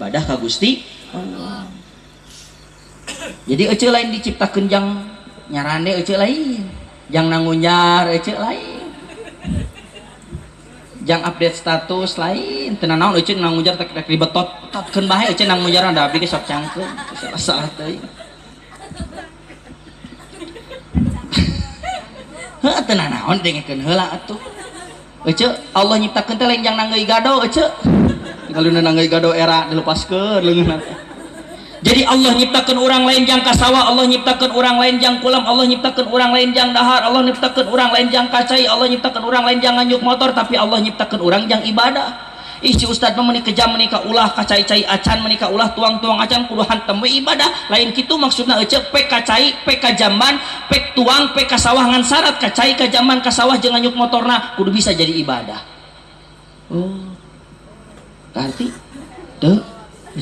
Ibadah ka Gusti Allah. Jadi ece lain diciptakeun jang nyarande ece lain, jang nangunjar ece lain, jang update status lain. Teu nanaon ece nangunjar tek tek dibetot betotkeun bae ece nangunjar da abdi ge sok cangkeun salah-salah teuing. Heuh teu nanaon dengekeun heula atuh. Ece Allah nyiptakeun teh lain jang nanggeuy gado ece. Tinggal dina nanggeuy gado era dilepaskeun leungeunna teh. Jadi Allah nyiptakeun urang lain jang ka sawah, Allah nyiptakeun urang lain jang kulam, Allah nyiptakeun urang lain jang dahar, Allah nyiptakeun urang lain jang kacai, Allah nyiptakeun urang lain jang nganjuk motor, tapi Allah nyiptakeun urang jang ibadah. Ih si ustad mah meuni kejam meuni ka ulah kacai-cai acan meuni ka ulah tuang-tuang acan kudu hantem we ibadah. Lain kitu maksudna ece pek kacai, pek ka jamban, pek tuang, pek ka sawah ngan syarat kacai ka jamban ka sawah jeung nganjuk motorna kudu bisa jadi ibadah. Oh. Arti teu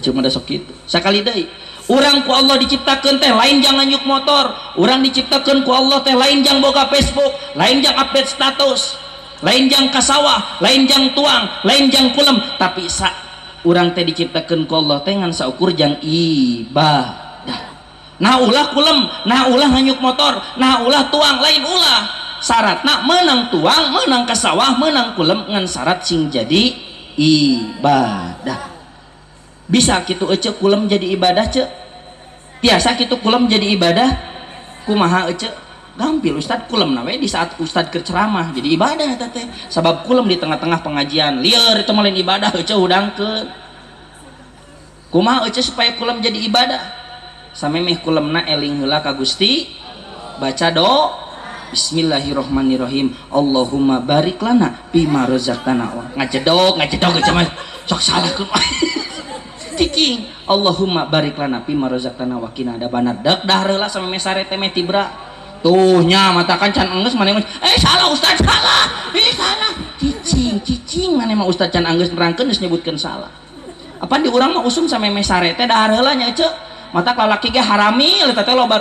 cuma ada sok kitu. Sakali deui, urang ku Allah diciptakeun teh lain jang nganjuk motor, urang diciptakeun ku Allah teh lain jang boga Facebook, lain jang update status, lain jang ka sawah, lain jang tuang, lain jang kulem, tapi sa urang teh diciptakeun ku Allah teh ngan saukur jang ibadah. Nah ulah kulem, nah ulah nganyuk motor, nah ulah tuang, lain ulah. Syaratna meunang tuang, meunang ka sawah, meunang kulem ngan syarat sing jadi ibadah. Bisa kitu ece kulem jadi ibadah ce? Tiasa kitu kulem jadi ibadah? Kumaha ece? Gampil ustad kulem na we di saat ustad keur ceramah jadi ibadah eta teh. Sabab kulem di tengah-tengah pengajian lieur itu mah lain ibadah ece hudangkeun. Kumaha ece supaya kulem jadi ibadah? Samemeh kulemna eling heula ka Gusti, baca doa Bismillahirrahmanirrahim. Allahumma barik lana bima razaqtana. Ngajedog, ngajedog ece mah sok salah kumaha. Cicing Allahumma barik lana bima razaqtana wa qina adzabannar. Dek dahar heula samemeh sare teh meh tibra. Tuh nya matakan can enggeus maneh mah salah ustaz salah. Salah. Cicing, cicing maneh mah ustaz can enggeus nerangkeun geus nyebutkeun salah. Apan di urang mah usum samemeh sare teh dahar heula nya ece. Matak lalaki ge haramil eta teh loba